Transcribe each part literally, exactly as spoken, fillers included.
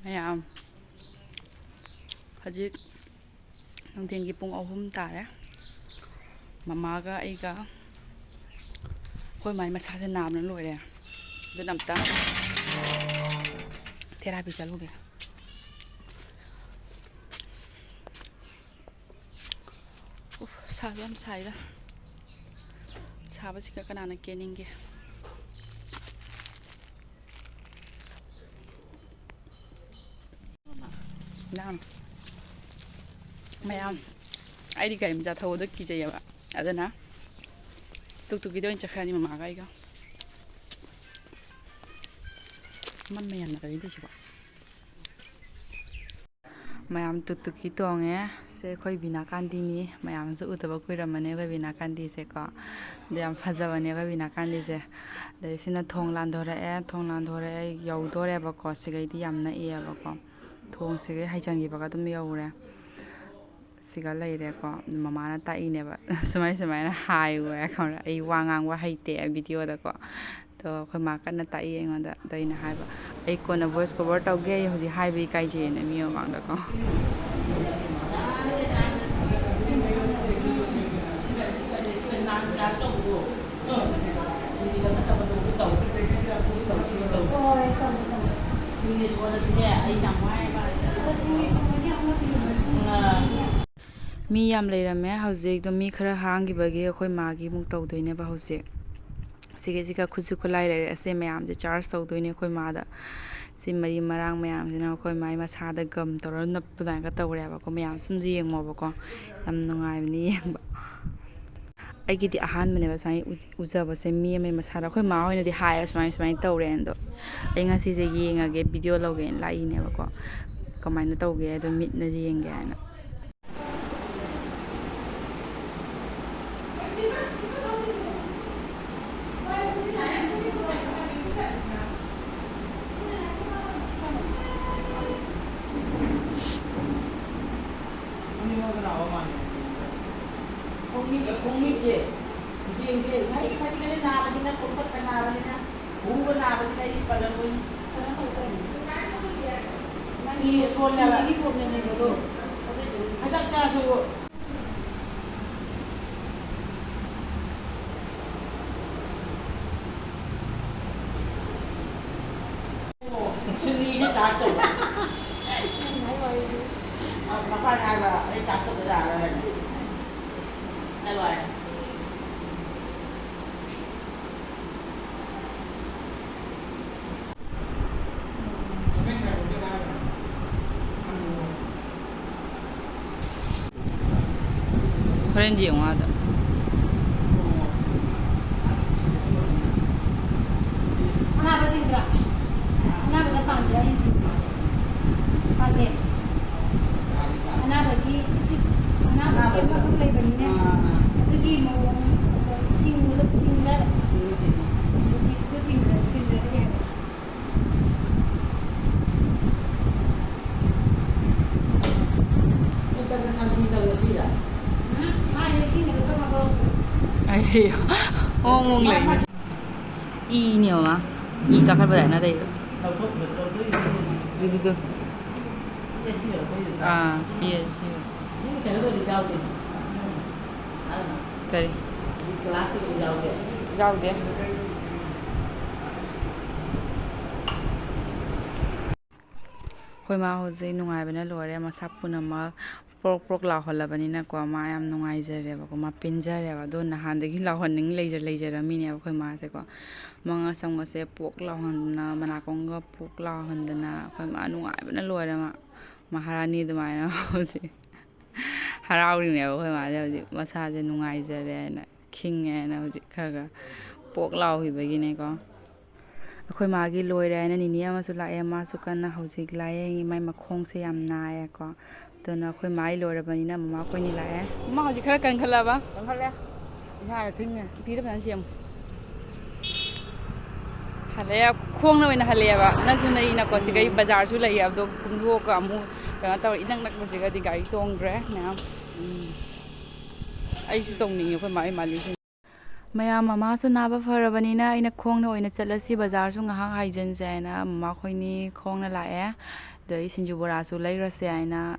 ꯃꯌꯥꯝ, ꯍꯧꯖꯤꯛ ꯅꯨꯡꯊꯤꯜꯒꯤ ꯄꯨꯡ ꯑꯍꯨꯝ ꯇꯥꯔꯦ꯫ ꯃꯃꯥꯒ ꯑꯩꯒ, ꯑꯩꯈꯣꯏ ꯃꯥꯏ ꯃꯁꯥꯁꯦ ꯅꯥꯕꯅ ꯂꯣꯏꯔꯦ꯫ ꯑꯗꯨꯅ ꯑꯝꯇ ꯊꯦꯔꯥꯄꯤ ꯆꯠꯂꯨꯒꯦ꯫ ꯎꯐ, ꯁꯥꯕ ꯌꯥꯝ ꯁꯥꯏꯗ꯫ ꯁꯥꯕꯁꯤꯒ ꯀꯅꯥꯅ ꯀꯦꯅꯤꯡꯒꯦ? ꯏꯅꯥꯎꯅ, ꯃꯌꯥꯝ, ꯑꯩꯗꯤ ꯒꯥꯔꯤ ꯃꯆꯥ ꯊꯧꯕꯗꯣ ꯀꯤꯖꯩꯌꯦꯕ, ꯑꯗꯨꯅ ꯇꯨꯛ ꯇꯨꯛꯀꯤꯗ ꯑꯣꯏꯅ ꯆꯠꯈ꯭ꯔꯅꯤ ꯃꯃꯥꯒ ꯑꯩꯒ꯫ ꯃꯝꯃꯦ ꯌꯥꯝꯅ ꯀꯔꯤꯅꯣ ꯇꯧꯏꯁꯤꯕꯣ? ꯃꯌꯥꯝ ꯇꯨꯛ ꯇꯨꯛꯀꯤ ꯇꯣꯡꯉꯦ꯫ ꯁꯦ ꯑꯩꯈꯣꯏ ꯕꯤꯅꯥ ꯀꯥꯟꯇꯤꯅꯤ꯫ ꯃꯌꯥꯝꯁꯨ ꯎꯗꯕ ꯀꯨꯏꯔꯝꯃꯅꯤ ꯑꯩꯈꯣꯏ ꯕꯤꯅꯥ ꯀꯥꯟꯇꯤꯁꯦꯀꯣ꯫ ꯑꯗꯣ ꯌꯥꯝ ꯐꯖꯕꯅꯦ ꯑꯩꯈꯣꯏ ꯕꯤꯅꯥ ꯀꯥꯟꯇꯤꯁꯦ꯫ ꯑꯗꯩ ꯁꯤꯅ ꯊꯣꯡ ꯂꯥꯟꯊꯣꯔꯛꯑꯦ꯫ ꯊꯣꯡ ꯂꯥꯟꯊꯣꯔꯛꯑꯦ ꯌꯧꯗꯣꯔꯦꯕꯀꯣ꯫ ꯁꯤꯒꯩꯗꯤ ꯌꯥꯝ ꯅꯛꯑꯦꯕꯀꯣ꯫ ꯊꯣꯡꯁꯤꯒꯩ ꯍꯥꯏꯖꯟꯈꯤꯕꯒ ꯑꯗꯨꯝ ꯌꯧꯔꯦ꯫ ꯁꯤꯒ ꯂꯩꯔꯦꯀꯣ꯫ ꯃꯃꯥꯅ ꯇꯥꯛꯏꯅꯦꯕ꯫ ꯁꯨꯃꯥꯏ ꯁꯨꯃꯥꯏꯅ ꯍꯥꯏꯌꯨ ꯍꯥꯏ ꯈꯪꯕ꯭ꯔꯥ? ꯑꯩ ꯋꯥ ꯉꯥꯡꯕ ꯍꯩꯇꯦ ꯚꯤꯗꯤꯑꯣꯗꯀꯣ꯫ ꯑꯗꯣ ꯑꯩꯈꯣꯏ ꯃꯥ ꯀꯟꯅ ꯇꯥꯛꯏ ꯑꯩꯉꯣꯟꯗ꯫ ꯑꯗꯣ ꯑꯩꯅ ꯍꯥꯏꯕ, "ꯑꯩ ꯀꯣꯟꯅ voice cover ꯇꯧꯒꯦ, ꯑꯩ ꯍꯧꯖꯤꯛ ꯍꯥꯏꯕ ꯏꯀꯥꯏꯖꯩꯌꯦꯅ ꯃꯤ ꯃꯃꯥꯡꯗꯀꯣ"꯫ ꯃꯤ ꯌꯥꯝ ꯂꯩꯔꯝꯃꯦ꯫ ꯍꯧꯖꯤꯛꯇꯣ ꯃꯤ ꯈꯔ ꯍꯥꯡꯈꯤꯕꯒꯤ ꯑꯩꯈꯣꯏ ꯃꯥꯒꯤ ꯑꯃꯨꯛ ꯇꯧꯗꯣꯏꯅꯦꯕ ꯍꯧꯖꯤꯛ꯫ ꯁꯤꯒꯩꯁꯤꯒ ꯈꯨꯠꯁꯨ ꯈꯨꯠꯂꯥꯏ ꯂꯩꯔꯦ꯫ ꯑꯁꯤ ꯃꯌꯥꯝꯁꯦ charge ꯇꯧꯗꯣꯏꯅꯦ ꯑꯩꯈꯣꯏ ꯃꯥꯗ꯫ ꯁꯤ ꯃꯔꯤ ꯃꯔꯥꯡ ꯃꯌꯥꯝꯁꯤꯅ ꯑꯩꯈꯣꯏ ꯃꯥꯏ ꯃꯁꯥꯗ gum ꯇꯧꯔꯒ ꯅꯞꯄ ꯑꯗꯨꯃꯥꯏꯅꯒ ꯇꯧꯔꯦꯕꯀꯣ꯫ ꯃꯌꯥꯝ ꯁꯨꯝ ꯌꯦꯡꯉꯣꯕꯀꯣ꯫ ꯌꯥꯝ ꯅꯨꯡꯉꯥꯏꯕꯅꯤ ꯌꯦꯡꯕ꯫ ꯑꯩꯒꯤꯗꯤ ꯑꯍꯥꯟꯕꯅꯦꯕ ꯁꯨꯃꯥꯏꯅ ꯎꯖ-, ꯎꯖꯕꯁꯦ ꯃꯤ ꯑꯃꯒꯤ ꯃꯁꯥꯗ꯫ ꯑꯩꯈꯣꯏ ꯃꯥ ꯍꯣꯏꯅꯗꯤ ꯍꯥꯏꯌꯦ ꯁꯨꯃꯥꯏ ꯁꯨꯃꯥꯏꯅ ꯇꯧꯔꯦꯅ꯫ ꯑꯗꯣ ꯑꯩ ꯉꯁꯤꯁꯦ ꯌꯦꯡꯉꯒꯦ, ꯚꯤꯗꯤꯑꯣ ꯂꯧꯒꯦꯅ ꯂꯥꯛꯏꯅꯦꯕꯀꯣ꯫ ꯀꯃꯥꯏꯅ ꯇꯧꯒꯦ ꯍꯥꯏꯗꯣ ꯃꯤꯠꯅ ꯌꯦꯡꯒꯦ ꯍꯥꯏꯅ꯫ ꯈꯣꯡꯃꯤꯠꯁꯦ, ꯈꯨꯖꯦꯡꯁꯦ, ꯃꯍꯤꯛ ꯃꯍꯤꯛ ꯑꯁꯤ ꯅꯥꯕꯁꯤꯅ, ꯈꯣꯡꯇꯠꯇ ꯅꯥꯕꯁꯤꯅ, ꯈꯨꯕ ꯅꯥꯕꯁꯤꯅ ꯑꯩ ꯄꯜꯂꯔꯣꯏ꯫ ꯀꯩꯅꯣ ꯇꯧꯗꯣꯏꯅꯤ꯫ ꯁꯣꯜꯂꯦꯕ꯫ ꯁꯤꯡꯂꯤꯒꯤ problem ꯂꯩꯕꯗꯣ꯫ ꯍꯟꯗꯛ ꯆꯥꯁꯨ꯫ ꯁꯤꯡꯂꯤꯁꯦ charge ꯇꯧꯕ꯫ ꯃꯄꯥꯅ ꯍꯥꯏꯕ, ꯑꯩ charge ꯇꯧꯕ ꯌꯥꯔꯔꯣꯏ ꯍꯥꯏꯅ꯫ ꯆꯠꯂꯣ ꯍꯥꯏ꯫ ꯍꯣꯔꯦꯟ ꯌꯦꯡꯉꯣ ꯑꯥꯗ꯫ ꯑꯅꯥꯕꯁꯤꯡꯗꯨꯔꯥ? ꯑꯅꯥꯕꯗ ꯄꯥꯟꯗ꯭ꯔꯥ ꯍꯥꯏꯅ ꯆꯤꯡꯕ? ꯄꯥꯟꯗꯦ꯫ ꯑꯅꯥꯕꯒꯤ ꯁꯤ ꯑꯅꯥꯕꯒꯤ ꯑꯅꯥꯕꯒꯤ ꯑꯃꯈꯛ ꯂꯩꯕꯅꯤꯅꯦ꯫ ꯑꯥ, ꯑꯥ, ꯑꯥ꯫ ꯑꯗꯨꯒꯤ ꯃꯑꯣꯡ ꯆꯤꯡꯕꯗꯣ ꯆꯤꯡꯕ꯭ꯔꯥ? ꯆꯤꯡꯉꯤ, ꯆꯤꯡꯉꯤ꯫ ꯑꯗꯨ ꯆꯤꯡ-, ꯑꯗꯨ ꯆꯤꯡꯕ꯭ꯔꯥ? ꯆꯤꯡꯕ꯭ꯔꯥ ꯍꯥꯏꯕ꯫ ꯈꯨꯠꯇꯒ ꯁꯟꯊꯤ ꯇꯧꯔꯁꯤꯔ? ꯎꯝ, ꯃꯥꯏꯗ ꯏꯁꯤꯡꯗ ꯂꯨꯞꯄ ꯊꯥꯗꯣꯛꯑꯣ꯫ ꯑꯩ ꯃꯑꯣꯡ ꯃꯑꯣꯡ ꯂꯩ꯫ ꯏꯅꯦ ꯃꯃꯥ꯫ ꯏ ꯀꯥꯈꯠꯄꯗꯥꯏꯅ ꯇꯧꯔꯤꯕ꯫ ꯂꯧꯊꯣꯛꯈ꯭ꯔꯦ, ꯂꯧꯊꯣꯛꯏꯅꯦ꯫ ꯑꯗꯨꯗꯨ꯫ ꯏ ꯑꯁꯤꯕ ꯂꯧꯊꯣꯛꯏꯕ꯫ ꯑꯥ, ꯏ ꯑꯁꯤꯕ꯫ ꯏ ꯀꯩꯅꯣ ꯇꯧꯔꯗꯤ ꯌꯥꯎꯗꯦ꯫ ꯀꯔꯤ? ꯒ꯭ꯂꯥꯁꯇꯨꯗꯤ ꯌꯥꯎꯗꯦ꯫ ꯌꯥꯎꯗꯦ꯫ ꯑꯩꯈꯣꯏ ꯃꯥ ꯍꯧꯖꯤꯛ ꯅꯨꯡꯉꯥꯏꯕꯅ ꯂꯣꯏꯔꯦ, ꯃꯁꯥ ꯄꯨꯝꯅꯃꯛ ꯄ꯭ꯔꯣꯛ ꯄ꯭ꯔꯣꯛ ꯂꯥꯎꯍꯜꯂꯕꯅꯤꯅꯀꯣ, ꯃꯥ ꯌꯥꯝ ꯅꯨꯡꯉꯥꯏꯖꯔꯦꯕꯀꯣ, ꯃꯥ ꯄꯦꯟꯖꯔꯦꯕ꯫ ꯑꯗꯣ ꯅꯍꯥꯟꯗꯒꯤ ꯂꯥꯎꯍꯟꯅꯤꯡ ꯂꯩꯖ-, ꯂꯩꯖꯔꯝꯃꯤꯅꯦꯕ ꯑꯩꯈꯣꯏ ꯃꯥꯁꯦꯀꯣ꯫ ꯃꯉꯛ ꯁꯝꯒꯁꯦ ꯄꯣꯛ ꯂꯥꯎꯍꯟꯗꯅ, ꯃꯅꯥꯀꯣꯡꯒ ꯄꯣꯛ ꯂꯥꯎꯍꯟꯗꯅ, ꯑꯩꯈꯣꯏ ꯃꯥ ꯅꯨꯡꯉꯥꯏꯕꯅ ꯂꯣꯏꯔꯦ꯫ ꯃꯥ ꯃꯍꯥꯔꯥꯅꯤ ꯑꯗꯨꯃꯥꯏꯅ ꯍꯧꯖꯤꯛ ꯍꯔꯥꯎꯔꯤꯅꯦꯕ ꯑꯩꯈꯣꯏ ꯃꯥꯁꯦ꯫ ꯍꯧꯖꯤꯛ ꯃꯁꯥꯁꯦ ꯅꯨꯡꯉꯥꯏꯖꯔꯦ ꯍꯥꯏꯅ, ꯈꯤꯡꯉꯦ ꯍꯥꯏꯅ ꯍꯧꯖꯤꯛ ꯈꯔ ꯈꯔ ꯄꯣꯛ ꯂꯥꯎꯈꯤꯕꯒꯤꯅꯦꯀꯣ꯫ ꯑꯩꯈꯣꯏ ꯃꯥꯒꯤ ꯂꯣꯏꯔꯦ ꯍꯥꯏꯅ ꯅꯤꯅꯦ ꯑꯃꯁꯨ ꯂꯥꯛꯑꯦ꯫ ꯃꯥꯁꯨ ꯀꯟꯅ ꯍꯧꯖꯤꯛ ꯂꯥꯏꯌꯦꯡꯉꯤ꯫ ꯃꯥꯏ ꯃꯈꯣꯡꯁꯦ ꯌꯥꯝ ꯅꯥꯏꯌꯦꯀꯣ꯫ ꯑꯗꯨꯅ ꯑꯩꯈꯣꯏ ꯃꯥꯒꯤ ꯂꯣꯏꯔꯕꯅꯤꯅ ꯃꯃꯥ ꯑꯩꯈꯣꯏꯅꯤ ꯂꯥꯛꯑꯦ꯫ ꯃꯃꯥ ꯍꯧꯖꯤꯛ ꯈꯔ ꯀꯟꯈꯠꯂꯕ? ꯀꯟꯈꯠꯂꯦ꯫ ꯏꯁꯥꯅ ꯊꯤꯡꯉꯦ꯫ ꯐꯤꯗ ꯐꯖꯅ ꯁꯦꯝꯃꯨ꯫ ꯍꯜꯂꯛꯑꯦ, ꯈꯣꯡꯅ ꯑꯣꯏꯅ ꯍꯜꯂꯛꯑꯦꯕ꯫ ꯅꯛꯁꯨ ꯅꯛꯏꯅꯀꯣ, ꯁꯤꯒꯩ ꯎꯝ꯫ ꯕꯖꯥꯔꯁꯨ ꯂꯩꯌꯦ꯫ ꯑꯗꯣ ꯀꯨꯝꯊꯣꯛꯑꯒ ꯑꯃꯨꯛ ꯀꯩꯅꯣ ꯇꯧꯔꯦ, ꯏꯅꯛ ꯅꯛꯄꯁꯤꯒꯗꯤ ꯒꯥꯔꯤ ꯇꯣꯡꯗ꯭ꯔꯦ ꯃꯌꯥꯝ꯫ ꯎꯝ꯫ ꯑꯩꯁꯨ ꯇꯣꯡꯅꯤꯡꯉꯦ ꯑꯩꯈꯣꯏ ꯃꯥ ꯃꯥꯂꯤꯁꯤꯡ꯫ ꯃꯌꯥꯝ, ꯃꯃꯥꯁꯨ ꯅꯥꯕ ꯐꯔꯕꯅꯤꯅ ꯑꯩꯅ ꯈꯣꯡꯅ ꯑꯣꯏꯅ ꯆꯠꯂꯁꯤ, ꯕꯖꯥꯔꯁꯨ ꯉꯥꯏꯍꯥꯛ ꯍꯥꯏꯖꯤꯟꯁꯦ ꯍꯥꯏꯅ ꯃꯃꯥ ꯑꯩꯈꯣꯏꯅꯤ ꯈꯣꯡꯅ ꯂꯥꯛꯑꯦ꯫ ꯑꯗꯒꯤ ꯁꯤꯡꯖꯨ ꯕꯣꯔꯥꯁꯨ ꯂꯩꯈ꯭ꯔꯁꯦ ꯍꯥꯏꯅ,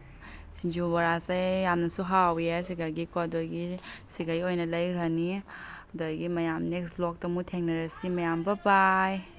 ꯁꯤꯡꯖꯨ ꯕꯣꯔꯥꯁꯦ ꯌꯥꯝꯅꯁꯨ ꯍꯥꯎꯋꯦ ꯁꯤꯒꯒꯤꯀꯣ꯫ ꯑꯗꯒꯤ ꯁꯤꯒꯩ ꯑꯣꯏꯅ ꯂꯩꯈ꯭ꯔꯅꯤ꯫ ꯑꯗꯒꯤ ꯃꯌꯥꯝ next vlogꯇ ꯑꯃꯨꯛ ꯊꯦꯡꯅꯔꯁꯤ ꯃꯌꯥꯝ꯫ Bye bye꯫